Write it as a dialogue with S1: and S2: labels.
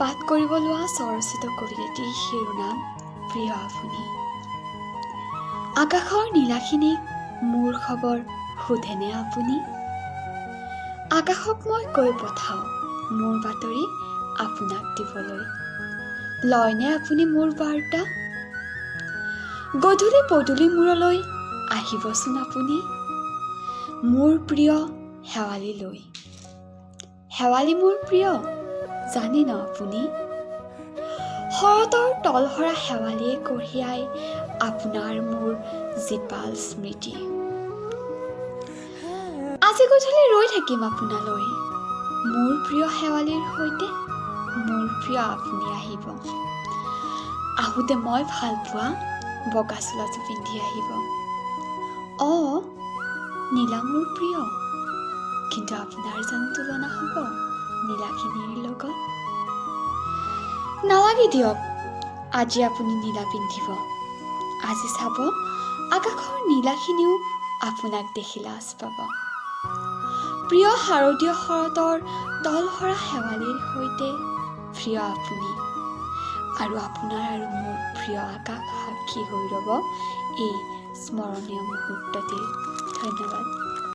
S1: পাঠ কৰিব লোৱা স্বৰচিত কবিতাটিৰ শিৰোনাম প্ৰিয় আপুনি। আকাশৰ নীলাখিনিক মোৰ খবৰ সোধেনে আপুনি? আকাশক মই কৈ পঠাওঁ মোৰ বাতৰি আপোনাক দিবলৈ। লয়নে আপুনি মোৰ বাৰ্তা? গধূলি পদূলি মূৰলৈ আহিবচোন আপুনি মোৰ প্ৰিয় শেৱালি লৈ। শেৱালি মোৰ প্ৰিয়, জানে ন আপুনি? শৰতৰ তলসৰা শেৱালিয়ে কঢ়িয়াই আপোনাৰ মোৰ জীপাল স্মৃতি। আজি গধূলি ৰৈ থাকিম আপোনালৈ মোৰ প্ৰিয় শেৱালিৰ সৈতে। মোৰ প্ৰিয় আপুনি আহিব। আহোঁতে মই ভাল পোৱা বগা চোলাটো পিন্ধি আহিব। অঁ, নীলা মোৰ প্ৰিয়, কিন্তু আপোনাৰ জানো তুলনা হ'ব নীলাখিনিৰ লগত? নালাগে দিয়ক আজি আপুনি নীলা পিন্ধিব। আজি চাব, আকাশৰ নীলাখিনিও আপোনাক দেখি লাজ পাব। প্ৰিয় শাৰদীয় শৰতৰ তলসৰা শেৱালিৰ সৈতে প্ৰিয় আপুনি আৰু আপোনাৰ আৰু মোৰ প্ৰিয় আকাশ সাক্ষী হৈ ৰ'ব এই স্মৰণীয় মুহূৰ্তটিৰ। ধন্যবাদ।